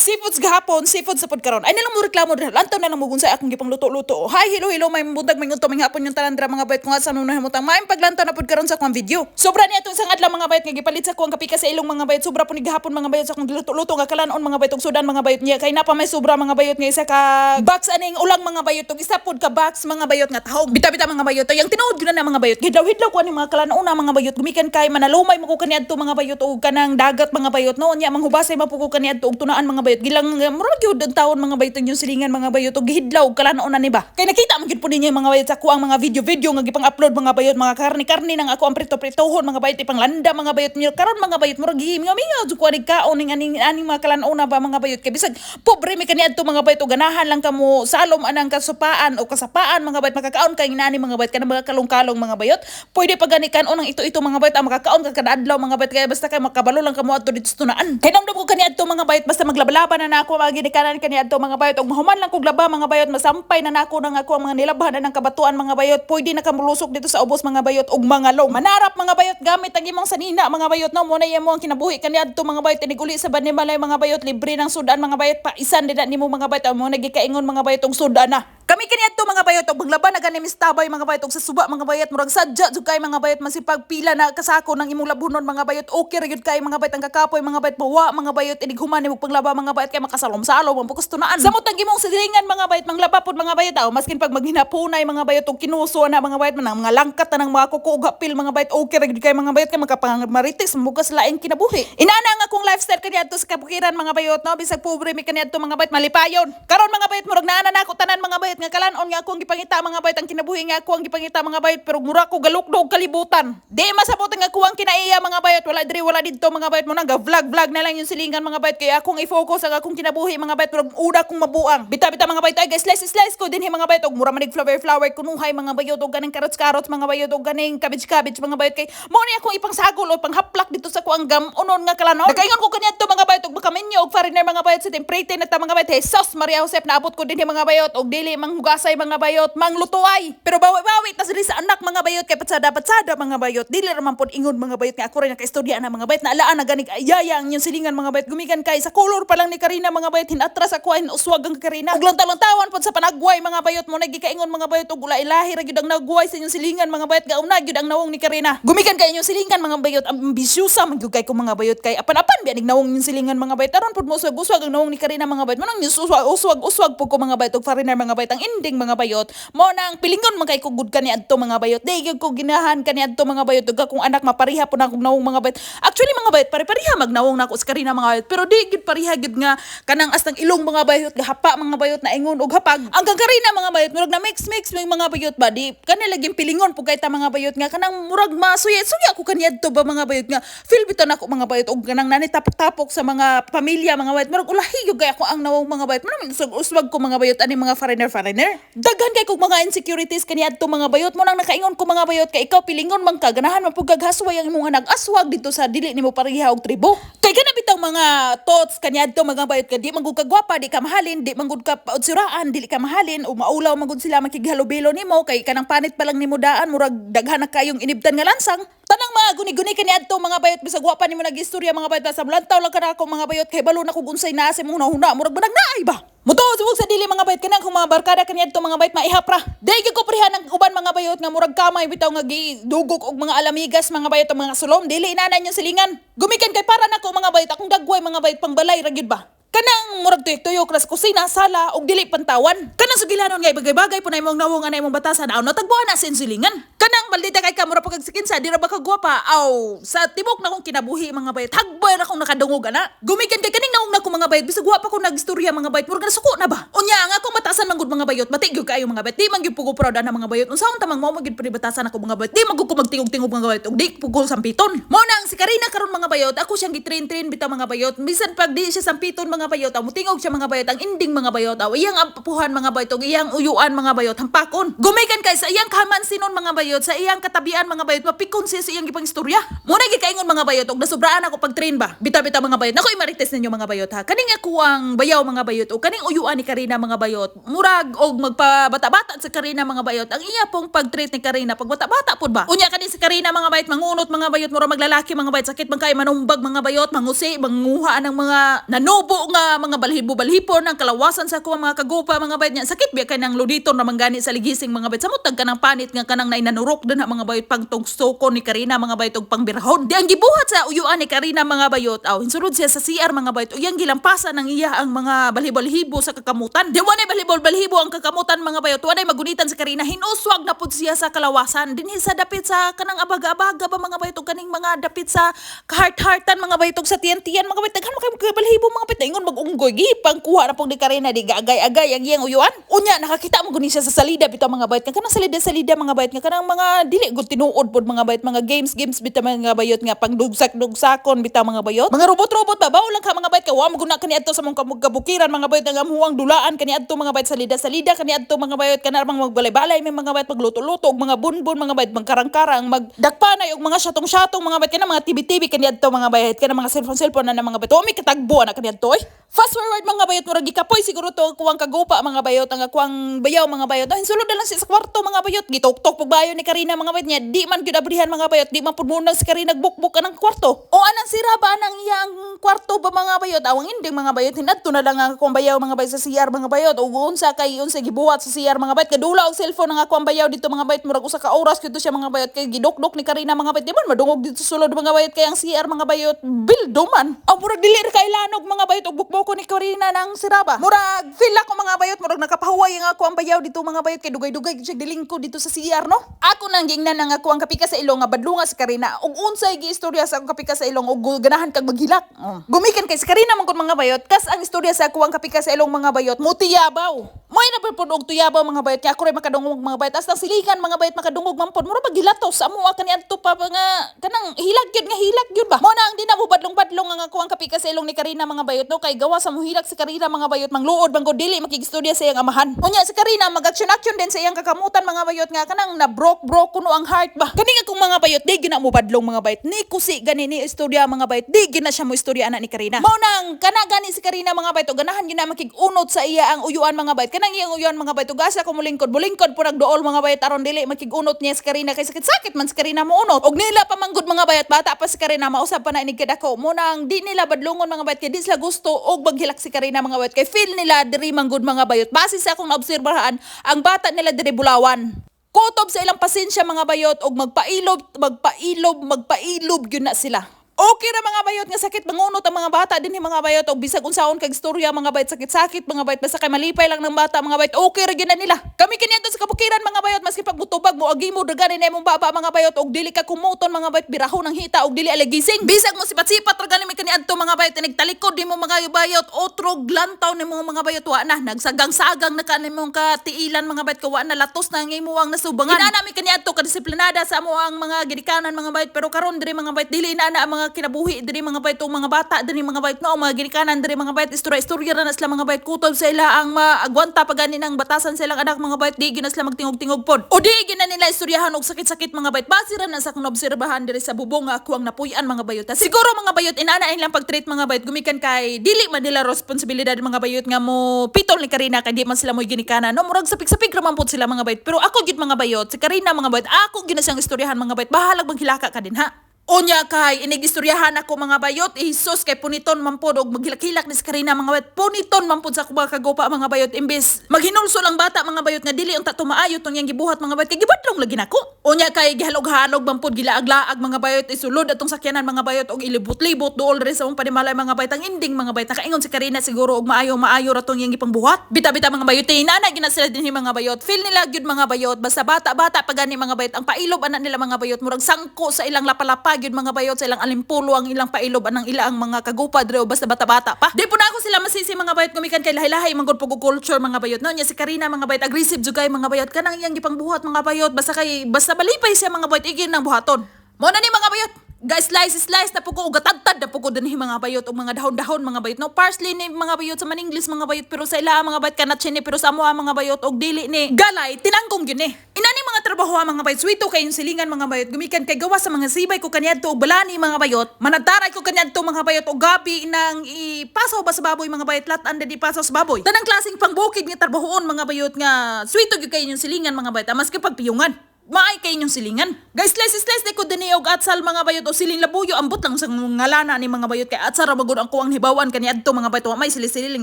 Seafoods gahapon, seafoods sa pod karon. Ay nalang mo reklamo dira. Lantaw na lang mo kung akong gipangluto-luto. Hi, hello, hello, may buntag, may unto, may hapon yung tanan dira, mga bayot, kung asa mo nahimutang. Maayong paglantaw na pod karon sa akong video. Sobra niya itong isang adlaw, mga bayot, nga gipalit sa akong kapika sa ilong, mga bayot. Sobra po ni gahapon, mga bayot, sa akong luto-luto nga kalanon, mga bayot, ug sudan, mga bayot niya. Kay napa may sobra, mga bayot, nga isa ka box aning ulang, mga bayot, ug isa pod ka box, mga bayot, nga tahog. Bita-bita, mga bayot. Yang tinuod gyud na, mga bayot. Hidlaw-hidlaw ko aning mga kalanon mga bayot. Gumikan kay manalumay mo ko kaniadto, mga bayot, ug kanang dagat, mga bayot. No nya manghubasay man po ko kaniadto ug tunaan, mga bayot. Gilang murag gyud ang taon, mga bayot, ang silingan, mga bayot, ug gihidlaw og kalanon na ni ba. Kay nakita man gyud po ninyo, mga bayot, sa ako ang mga video-video nga gipang-upload, mga bayot, mga karni-karni nang ako ang prito-pritohon, mga bayot, ipanglanda, mga bayot niyo karon, mga bayot, murag gimingaw jud ko aning kaon ning aning aning mga kalan-ona ba, mga bayot, kay bisag pobre mi kaniadto, mga bayot, ug ganahan lang kamo salom anang kasupaan o kasapaan, mga bayot, makakaon kay inani, mga bayot, kanang mga kalong-kalong, mga bayot. Pwede pa gani kanon ang ito-ito, mga bayot, ang makakaon ka kada adlaw, mga bayot, kaya basta kay makabalo lang kamo adto dito sa tunaan. Kay namdam ko kaniadto, mga bayot, basta maglabalaba na nako mga ginikanan kaniadto, mga bayot, ug mahuman lang kog laba, mga bayot, masampay na nako nang ako ang mga nilabhan na ng kabatuan, mga bayot, pwede na kamulusok dito sa ubos, mga bayot, ug mga long manarap, mga bayot, gamit ang imong sanina, mga bayot, no mo na imo ang kinabuhi kaniadto, mga bayot. Iniguli sa Banimalay, mga bayot, libre ng sudan, mga bayot, paisan din na nimo, mga bayot, mo nagikaingon, mga bayot, og sudan na kami kaniadto, mga bayot, og maglaba na gani mistabay, mga bayot, og sa suba, mga bayot, murag sadya jud kay, mga bayot, masipag pila na kasako ng imong labhunon, mga bayot. Okay ra gyud kay, mga bayot, ang kakapoy, mga bayot, mawa, mga bayot, inig human nimo panglaba, mga bayot, kay makasalom-salom ang pukustunaan. Samot ang imong silingan, mga bayot, manglaba pod, mga bayot, aw maskin pag maghinapunay, mga bayot, og kinuso na, mga bayot, manang mga langkat na ng mga kuko ug hapil, mga bayot, okay ra gyud kay, mga bayot, kay makapangmarites mugas laing kinabuhi. Inana ang akong lifestyle kaniadto sa kabukiran, mga bayot, no bisag pobre mi kaniadto, mga bayot, malipayon. Karon, mga bayot, murag naa na nako tanan, mga bayot, nga kalanon nga akong gipangita, mga bayot, ang kinabuhi nga ako ang gipangita, mga bayot, pero mura ko galukdo og kalibutan. Di masabot nga ako ang kinaiya, mga bayot, wala diri wala didto, mga bayot, mo nang vlog vlog na lang yung silingan, mga bayot, kaya akong i-focus ang akong kinabuhi, mga bayot, murag una kong mabuang. Bita bita, mga bayot, ay guys, slice slice ko dinhi, mga bayot, og mura manig flower flower kunuhay, mga bayot, og ganing carrots carrots, mga bayot, og ganing cabbage cabbage, mga bayot, kay mo ni akong ipangsagol o panghaplak dito sa kuang gam-unon nga kalanon. Nakaingon ko kaniadto, mga bayot, og makaminyo og foreigner, mga bayot, sa temprete na ta, mga bayot. Jesus Maria Josep, naabot ko dinhi, mga bayot, og dili manghugasay, mga bayot, manglutuay. Pero bawi-bawi tas diri sa anak, mga bayot, kay patsada patsada, mga bayot. Dili ra man pod ingon, mga bayot, nga ako rin nakaistorya na, mga bayot, naalaan na ganig ayaya ang inyong silingan, mga bayot. Gumikan kay sa color pa lang ni Karina, mga bayot, hinatras ako ay uswag ang Karina. Ug lantaw-lantawan pod sa panagway, mga bayot, mo nagikaingon, mga bayot, og ula ilahi ra gyud ang nagway sa inyong silingan, mga bayot, gauna gyud ang nawong ni Karina. Gumikan kay inyong silingan, mga bayot, ambisyosa man gyud kay ko, mga bayot, kay apan-apan biya nawong inyong silingan, mga bayot. Aron pod mo uswag uswag ang nawong ni Karina, mga bayot, mo nang uswag uswag uswag pud ko, mga bayot, og foreigner, mga bayot. Ang ending, mga bayot, mo nang pilingon man kay ko gud kaniadto, mga bayot. Di gyud ko ginahan kaniadto, mga bayot, ug akong anak mapariha po na akong nawong, mga bayot. Actually, mga bayot, pare-pareha magnawong nako sa Karina, mga bayot, pero di gyud pareha gyud nga kanang astang ilong, mga bayot, gahapa, mga bayot, na ingon og hapag. Ang kang Karina, mga bayot, murag na mix mix may mga bayot ba, di kanila gyud pilingon pug kay ta, mga bayot, nga kanang murag masuya suya ko kaniadto ba, mga bayot, nga feel bitaw nako, mga bayot, og kanang nani tapok-tapok sa mga pamilya, mga bayot, murag ulahi gyud kay ako ang nawong, mga bayot. Mo nang uswag ko, mga bayot, ani mga foreigner foreigner. Daghan kay kog mga insecurities kaniadto, mga bayot. Mo nang nakaingon ko, mga bayot, kay ikaw pilingon man ka, ganahan man pug hasway ang imong anak, aswag dito sa dili nimo pareha og tribo. Kay kana bitaw mga thoughts kaniadto, mga bayot, ka di man gud ka gwapa, di ka mahalin, di man gud ka paudsiraan, dili ka mahalin o maulaw man gud sila makighalubilo nimo, kay kanang panit pa lang nimo daan, murag daghan na kayong inibtan nga lansang. Tanang mga guni-guni kaniadto, mga bayot, bisag wa pa nimo nag-istorya, mga bayot, sa lantaw lang kana ako, mga bayot, kay balo na kog unsay naa sa imong hunahuna, murag banag naay ba. Mutuo subog sa dili, mga bayot, kanang kung mga barkada kaniadto, mga bayot, maihap ra. Di gyud ko prehan ang uban, mga bayot, nga murag kamay bitaw nga gidugok og mga alamigas, mga bayot, ang mga sulom, dili inana inyong silingan. Gumikan kay para nako, mga bayot, akong dagway, mga bayot, pangbalay ra gyud ba. Kanang murag tuyok-tuyok ras kusina, sala ug dili pantawan. Kanang sugilanon nga bagay-bagay po na imong nawong ana imong batasan, aw natagbuan na sa silingan. Kanang maldita kay ka, mura pa kag sikinsa, di ra ba ka gwapa, aw sa tibok na kong kinabuhi, mga bayot, hagbay ra akong nakadungog ana. Gumikan kay kaning nawong nako, mga bayot, bisag wa pa ko nagistorya, mga bayot, murag nasuko na ba. Unya ang akong batasan man gud, mga bayot, mati gyud kaayo, mga bayot, di man gyud pugo proud ana, mga bayot. Unsaon tamang mao man gyud batasan ako, mga bayot, di man gud ko magtingog-tingog, mga bayot, ug di pugo sampiton. Mo nang si Karina karon, mga bayot, ako siyang gitrain-train bitaw, mga bayot. Bisan pag di siya sampiton, mga bayot, aw mutingog siya, mga bayot, ang ending, mga bayot, aw iyang ampuhan, mga bayot, ug iyang uyuan, mga bayot, hampakon. Gumikan kay sa iyang kamansinon, mga bayot, sa iyang katabian, mga bayot, mapikon siya sa iyang gipang istorya. Muna gikaingon, mga bayot, og nasubraan ako pag train ba. Bitaw-bitaw, mga bayot. Nako, imarites ninyo, mga bayot, ha. Kani Kaning ako ang bayaw, mga bayot, o kaning uyuan ni Karina, mga bayot, murag og magpabata-bata sa Karina, mga bayot. Ang iya pong pag-treat ni Karina pag bata-bata pud ba. Unya kani si Karina, mga bayot, mangunot, mga bayot, mura maglalaki, mga bayot, sakit man kay manumbag, mga bayot, mangusi, manguha ng mga nanubo nga mga balhibo-balhibo ng kalawasan sa kuha mga kagupa, mga bayot niya. Sakit biya kay nang luditon na manggani sa ligising, mga bayot, samot tag kanang panit nga kanang nainanurok din ha, mga bayot, pangtungsoko ni Karina, mga bayot, og pangbirahon. Di ang gibuhat sa uyuan ni Karina, mga bayot, aw hinsulod siya sa CR, mga bayot, uyang gilampasan ng iya ang mga balhibo-balhibo sa kakamutan. Di wanay balhibo-balhibo ang kakamutan, mga bayot, wanay magunitan sa Karina, hinuswag na pud siya sa kalawasan dinhi sa dapit sa kanang abaga-abaga ba, mga bayot, og kaning mga dapit sa kahart-hartan, mga bayot, og sa tiyan-tiyan, mga bayot, daghan man kay balhibo, mga bayot, ingon mag-unggoy gipangkuha na pud ni Karina, di gaagay-agay ang iyang uyuan. Unya nakakita mo guni siya sa salida bitaw, mga bayot, nga kanang salida-salida, mga bayot, nga kanang mga dili gud tinuod pod, mga bayot, mga games games bitaw, mga bayot, nga pangdugsak-dugsakon bitaw, mga bayot, mga robot-robot ba. Bawo lang ka, mga bayot, kay wa mo guna kaniadto sa mong kabukiran, mga bayot, ang amuang dulaan kaniadto, mga bayot, salida-salida kaniadto, mga bayot, kana bang magbalay-balay may, mga bayot, magluto-luto og mga bunbon, mga bayot, magkarang-karang, magdakpanay og mga syatong-syatong, mga bayot, kana mga TV-TV kaniadto, mga bayot, kana mga cellphone-cellphone na mga bayot, mi katagbo na kaniadto oy. Fast forward, mga bayot, murag gikapoy siguro to kuwang kagupa, mga bayot, ang kuwang bayaw, mga bayot. Dahil sulod na lang siya sa kwarto, mga bayot, gituktok pug bayo ni Karina, mga bayot niya, di man gyud abrihan, mga bayot, di man pud munang si Karina nagbukbuk anang kwarto. O anang sira ba nang iyang kwarto ba, mga bayot? Awang inding, mga bayot, hinadto na lang ang akong bayaw, mga bayot, sa CR, mga bayot, ug unsa kay unsa gibuhat sa CR, mga bayot, kadula og cellphone ang akong bayaw dito, mga bayot, murag usa ka oras gyud siya, mga bayot, kay gidukdok ni Karina, mga bayot, di man madungog dito sa sulod, mga bayot, kay ang CR, mga bayot, bildo man. Ang murag dili ra kay lanog, mga bayot, og bukboko ni Karina ng siraba. Murag feel ako, mga bayot, murag nakapahuway ang ako ang bayaw dito, mga bayot, kay dugay-dugay gyud siya dilingko dito sa CR, no. Ako nang gingnan ang ako ang kapika sa ilong nga badlunga si Karina ug unsay giistorya sa akong kapika sa ilong ug ganahan kag maghilak. Gumikan kay si Karina man kun, mga bayot, kas ang istorya sa ako ang kapika sa ilong, mga bayot, mutiyabaw. Moy na pud og tuyabaw, mga bayot, kay ako ray makadungog, mga bayot, hasta silikan, mga bayot, makadungog man pod, murag magilatos sa amo kaniadto pa nga kanang hilak gyud nga hilak gyud ba. Mo na ang di na mo badlong-badlong ang ako ang kapika sa ilong ni Karina, mga bayot, no, kay gawa sa muhilak si Karina, mga bayot, mangluod bang dili makigistorya sa iyang amahan. Unya si Karina mag-action-action din sa iyang kakamutan, mga bayot, nga kanang na broke broke kuno ang heart ba. Kani nga kung mga bayot di gina mo badlong, mga bayot, ni kusi gani ni istorya, mga bayot, di gina siya mo istorya ana ni Karina. Mao nang kana gani si Karina, mga bayot, ganahan gina makig-unot sa iya ang uyuan, mga bayot, kanang iyang uyuan, mga bayot, ug asa ko mulingkod bulingkod po nagduol, mga bayot, aron dili makig-unot niya si Karina, kay sakit-sakit man si Karina mo unot. Og nila pa manggod, mga bayot, bata pa si Karina, mausab pa na inig ako mo nang di nila badlongon, mga bayot, kay di sila gusto og maghilak si Karina, mga bayot, kay feel nila diri manggod, mga bayot, base sa akong naobserbahan, ang bata nila diri bulawan. Kutob sa ilang pasensya, mga bayot, og magpailob, magpailob, magpailob gyud na sila. Okay ra, mga bayot, nga sakit mangunot ang mga bata din, mga bayot, og bisag unsaon kag istorya, mga bayot, sakit-sakit, mga bayot, basta kay malipay lang ng bata, mga bayot, okay ra gyud na nila. Kami kaniadto sa kabukiran, mga bayot, maski pag mutubag mo agi mo dagani na imong baba, mga bayot, og dili ka kumuton, mga bayot, birahon ang hita og dili alagising. Bisag mo sipat-sipat ra gani mi kaniadto, mga bayot, talikod nimo, mga bayot, otro glantaw nimo, mga bayot, wa na nagsagang-sagang na ka nimong katiilan, mga bayot, kawa na latos na ang imo ang nasubangan. Inana mi kaniadto ka disiplinada sa amo ang mga ginikanan, mga bayot, pero karon diri, mga bayot, dili na na ang mga kinabuhi diri, mga bayot, mga bata diri, mga bayot, no, mga ginikanan diri, mga bayot, istorya-istorya ra na sila, mga bayot, kutob sa ila ang maagwanta pa gani ng batasan sa ilang anak, mga bayot, di gyud na sila magtingog-tingog pod o di gyud na nila istoryahan og sakit-sakit, mga bayot, base ra na sa akong obserbahan diri sa bubong nga ako ang napuy-an, mga bayot. Siguro, mga bayot, inana ilang pag-treat, mga bayot, gumikan kay dili man nila responsibilidad, mga bayot, nga mo pitol ni Karina, kay di man sila mo ginikanan, no, murag sapik-sapik ra man pud sila, mga bayot. Pero ako gyud, mga bayot, si Karina, mga bayot, ako gyud na siyang istoryahan, mga bayot, bahalag maghilaka ka din ha. Unya kay inig-istoryahan ako, mga bayot, Isus, kay puniton man pod og maghilak-hilak ni si Karina, mga bayot, puniton man pod sa akong mga kagupa, mga bayot, imbes maghinulsol ang bata, mga bayot, nga dili unta tumaayo tong iyang gibuhat, mga bayot, kay gibadlong lagi nako. Unya kay gihalog-halog man pod, gilaag-laag, mga bayot, isulod atong sakyanan, mga bayot, og ilibot-libot duol rin sa mong panimalay, mga bayot. Ang ending, mga bayot, nakaingon si Karina siguro og maayo maayo ra tong iyang gipangbuhat. Bita-bita, mga bayot, inana gina sila dinhi, mga bayot, feel nila gyud, mga bayot, basta bata-bata pa gani, mga bayot, ang pailob ana nila, mga bayot, murag sangko sa ilang lapalapa gyud, mga bayot, sa ilang alimpulo ang ilang pailob anang ila ang mga kagupa dre, basta bata-bata pa. Di po na ako sila masisi, mga bayot, gumikan kay lahi-lahi man gud pug culture, mga bayot, no. Nya si Karina, mga bayot, aggressive jud kay, mga bayot, kanang iyang gipangbuhat, mga bayot, basta kay basta malipay siya, mga bayot, igin nang buhaton. Mo na ni, mga bayot. Guys, slice, slice na po ko, ugatadtad na po ko dinhi, mga bayot, og mga dahon-dahon, mga bayot. No, parsley ni, mga bayot, sa maninglis, mga bayot, pero sa ila, mga bayot, kanat ni, pero sa amo, mga bayot, og dili ni galay, tinanggong gyud ni. Inani mga trabaho mga bayot, sweeto kay yung silingan, mga bayot, gumikan kay gawa sa mga sibay ko kaniadto og balani, mga bayot. Managtaray ko kaniadto, mga bayot, og gabi nang ipasaw ba sa baboy, mga bayot, lat-an di ipasaw sa baboy. Tanang klaseng pangbukid nga trabahoon, mga bayot, nga sweeto gyud kay inyong silingan, mga bayot, maski pagpiyungan. Maay kay inyong silingan. Guys, slice slice di ko dinhi og atsal, mga bayot, o siling labuyo. Ambot lang sa ngalana ni, mga bayot, kay atsal ra magud ang kuang hibawan kaniadto, mga bayot. Wa may sili-siling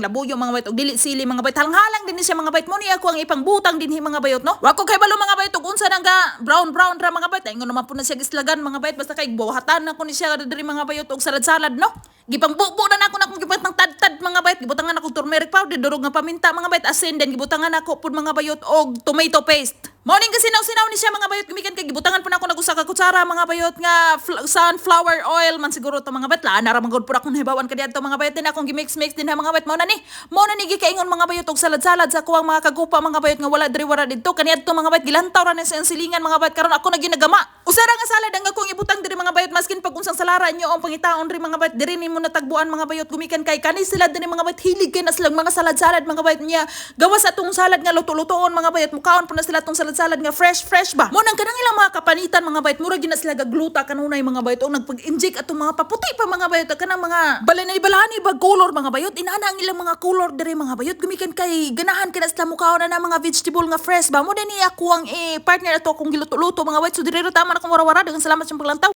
labuyo, mga bayot, og dili sili, mga bayot. Halang-halang din ni siya, mga bayot. Mo ni ako ang ipangbutang dinhi, mga bayot, no. Wa ko kay balo, mga bayot, ug unsa nang ga brown brown ra, mga bayot. Ingon naman po na siya gislagan, mga bayot, basta kay buhatan na ko ni siya diri, mga bayot, og salad-salad, no. Gipangbubo na nako na akong gibutang tad-tad, mga bayot. Gibutangan ako turmeric powder, durog nga paminta, mga bayot, asin, then gibutangan ako pud, mga bayot, og tomato paste. Morning kasi sinaw-sinaw ni siya, mga bayot, gumikan kay gibutangan po na ako nag usa ka kutsara, mga bayot, nga sunflower oil man siguro to, mga bayot. Laan na ra man gud pud akong hibawan kaniadto, mga bayot, din akong gimix-mix din ha, mga bayot. Mao na ni gikaingon, mga bayot, og salad-salad sa kuwang mga kagupa, mga bayot, nga wala diri wara didto kaniadto, mga bayot. Gilantaw ra na sa silingan, mga bayot, karon ako na ginagama. Usa ra nga salad ang akong ibutang diri, mga bayot, maskin pag unsang salaran nyo ang pangitaon diri, mga bayot, diri nimo natagbuan, mga bayot, gumikan kay kani sila diri, mga bayot, hilig kay na silang mga salad-salad, mga bayot niya. Gawas atong salad nga luto-lutoon, mga bayot, mukaon po na sila atong salad-salad nga fresh fresh ba. Mo nang kanang ilang mga kapanitan, mga bayot, mura gyud na sila gagluta kanunay, mga bayot, og nagpag-inject atong mga paputi pa, mga bayot, kanang mga balani-balani ba color, mga bayot, inana ang ilang mga color diri, mga bayot, gumikan kay ganahan kay na sila mukaon na mga vegetable nga fresh ba. Mo ni ako ang eh, partner ato akong giluto-luto, mga bayot. So diri ra tama na akong warawara. Daghang salamat sa paglantaw.